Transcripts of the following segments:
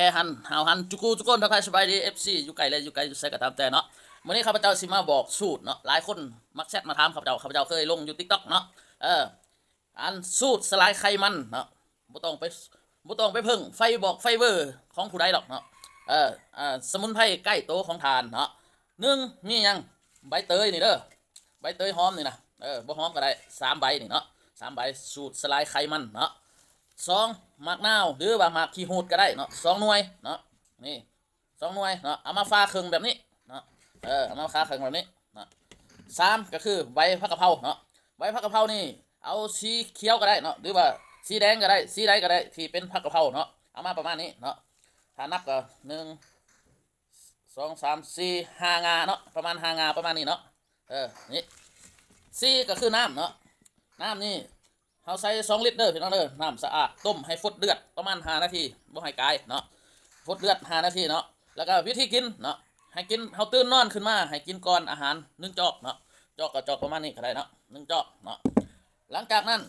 ແຕ່ຫັ້ນ ຫາວຫັ້ນ ຈຸກູຈຸຄົນ ທັກທາຍສະບາຍດີ ເອັຟຊີ ຢູ່ໃກ້ ແລະ ຢູ່ໄກ ຢູ່ໃສກໍຕາມແຕ່ເນາະ. ມື້ນີ້ຂ້າພະເຈົ້າຊິມາບອກສູດເນາະ, ຫຼາຍຄົນມັກແຊັດມາຖາມຂ້າພະເຈົ້າ, ຂ້າພະເຈົ້າເຄີຍລົງຢູ່ TikTok ເນາະ. ເອີ ອັນສູດສະຫຼາຍໄຂມັນເນາະ, ບໍ່ຕ້ອງໄປ ບໍ່ຕ້ອງໄປເພິ່ງໄຟບອກໄຟເວີຂອງຜູ້ໃດດອກເນາະ. ເອີ ອ່າ ສະໝຸນໄພໃກ້ໂຕຂອງທ່ານເນາະ, ໜຶ່ງ ມີຫຍັງ? ໃບເຕີຍນີ້ເດີ, ໃບເຕີຍຫອມນີ້ນະ, ເອີ ບໍ່ຫອມກໍໄດ້ ສາມໃບນີ້ເນາະ, ສາມໃບ ສູດສະຫຼາຍໄຂມັນເນາະ. ສອງ ໝາກນາວ ຫຼືວ່າໝາກຂີ້ຫູດກໍໄດ້ເນາະ, ສອງໜ່ວຍເນາະ, ນີ້ ສອງໜ່ວຍເນາະ, ເອົາມາຟາເຄິ່ງແບບນີ້ເນາະ, ເອີ ເອົາມາຟາເຄິ່ງແບບນີ້ເນາະ. ສາມ ກໍຄືໃບຜັກກະເພົາເນາະ, ໃບຜັກກະເພົານີ້ ເອົາສີຂຽວກໍໄດ້ເນາະ ຫຼືວ່າສີແດງກໍໄດ້, ສີໃດກໍໄດ້ທີ່ເປັນຜັກກະເພົາເນາະ, ເອົາມາປະມານນີ້ເນາະ. ຖ້ານັບກໍ ໜຶ່ງ ສອງ ສາມ ສີ່ ຫ້າ ງ່າເນາະ, ປະມານຫ້າງ່າ ປະມານນີ້ເນາະ. ເອີ ນີ້ ສີ່ ກໍຄືນ້ຳເນາະ, ນ້ຳນີ້ ເຮົາໃສ່ສອງລິດເດີພີ່ນ້ອງເດີ, ນ້ຳສະອາດ ຕົ້ມໃຫ້ຟົດເດືອດປະມານຫ້ານາທີ, ບໍ່ໃຫ້ກາຍເນາະ, ຟົດເດືອດຫ້ານາທີເນາະ. ແລ້ວກໍວິທີກິນເນາະ, ໃຫ້ກິນ ເຮົາຕື່ນນອນຂຶ້ນມາ ໃຫ້ກິນກ່ອນອາຫານໜຶ່ງຈອກເນາະ, ຈອກກໍຈອກປະມານນີ້ກໍໄດ້ເນາະ, ໜຶ່ງຈອກເນາະ. ຫຼັງຈາກນັ້ນ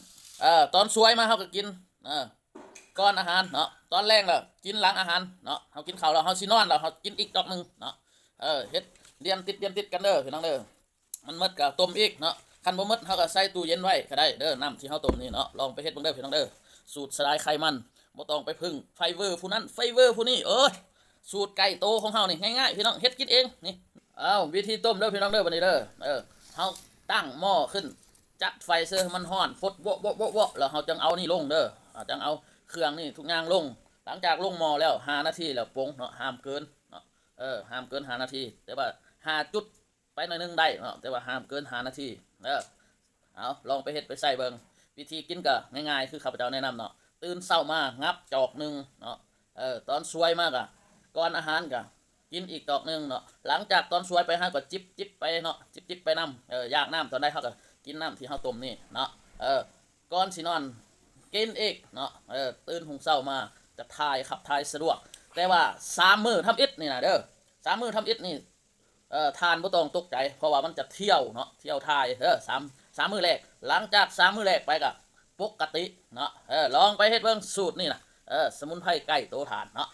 ເອີ ຕອນສວຍມາເຮົາກໍກິນ ເອີ ກ່ອນອາຫານເນາະ, ຕອນແລງແລ້ວກິນຫຼັງອາຫານເນາະ, ເຮົາກິນເຂົ້າແລ້ວ ເຮົາຊິນອນແລ້ວ ເຮົາກິນອີກຈອກໜຶ່ງເນາະ. ເອີ ເຮັດລຽນຕິດ ລຽນຕິດກັນເດີພີ່ນ້ອງເດີ. ມັນໝົດກໍຕົ້ມອີກເນາະ, ຄັນບໍ່ໝົດເຮົາກໍໃສ່ຕູ້ເຢັນໄວ້ກໍໄດ້ເດີ, ນ້ຳທີ່ເຮົາຕົ້ມນີ້ເນາະ. ລອງໄປເຮັດເບິ່ງເດີພີ່ນ້ອງເດີ, ສູດສະຫຼາຍໄຂມັນ ບໍ່ຕ້ອງໄປເພິ່ງໄຟເວີຜູ້ນັ້ນໄຟເວີຜູ້ນີ້. ເອີຍ ສູດໃກ້ໂຕຂອງເຮົານີ້ ງ່າຍໆ ພີ່ນ້ອງ, ເຮັດກິນເອງນີ້. ເອົາ ວິທີຕົ້ມເດີພີ່ນ້ອງເດີ, ບັດນີ້ເດີ ເອີ ເຮົາຕັ້ງໝໍ້ຂຶ້ນ ຈັດໄຟເຊີໃຫ້ມັນຮ້ອນຟົດເວາະໆໆໆ ແລ້ວເຮົາຈັ່ງເອົານີ້ລົງເດີ, ອ່າ ຈັ່ງເອົາເຄື່ອງນີ້ທຸກຢ່າງລົງ. ຫຼັງຈາກລົງໝໍ້ແລ້ວ ຫ້ານາທີແລ້ວປົງເນາະ, ຫ້າມເກີນເນາະ, ເອີ ຫ້າມເກີນຫ້ານາທີ, ແຕ່ວ່າ ຫ້າຈຸດ ໄປໜ້ອຍໜຶ່ງໄດ້ເນາະ, ແຕ່ວ່າຫ້າມເກີນຫ້ານາທີເດີ. ເອົາ ລອງໄປເຮັດໄປໃຊ້ເບິ່ງ, ວິທີກິນກໍງ່າຍໆ ຄືຂ້າພະເຈົ້າແນະນຳເນາະ. ຕື່ນເຊົ້າມາຫງັບຈອກໜຶ່ງເນາະ, ເອີ ຕອນສວຍມາກໍ ກ່ອນອາຫານກໍກິນອີກຈອກໜຶ່ງເນາະ. ຫຼັງຈາກຕອນສວຍໄປ ເຮົາກໍຈິບໆໄປເນາະ, ຈິບໆໄປນຳ, ເອີ ຢາກນ້ຳຕອນໃດ ເຮົາກໍກິນນ້ຳທີ່ເຮົາຕົ້ມນີ້ເນາະ. ເອີ ກ່ອນຊິນອນກິນອີກເນາະ, ເອີ ຕື່ນຮຸ່ງເຊົ້າມາຈະຖ່າຍ ຂັບຖ່າຍສະດວກ. ແຕ່ວ່າສາມມື້ທຳອິດນີ້ນະເດີ, ສາມມື້ທຳອິດນີ້ ເອີ ທ່ານບໍ່ຕ້ອງຕົກໃຈ ເພາະວ່າມັນຈະຖ້ຽວເນາະ, ຖ້ຽວຖ່າຍເດີ ສາມ ສາມມື້ແລກ. ຫຼັງຈາກສາມມື້ແລກໄປກໍປົກກະຕິເນາະ. ເອີ ລອງໄປເຮັດເບິ່ງສູດນີ້ນະ, ເອີ ສະໝຸນໄພໃກ້ໂຕທ່ານເນາະ.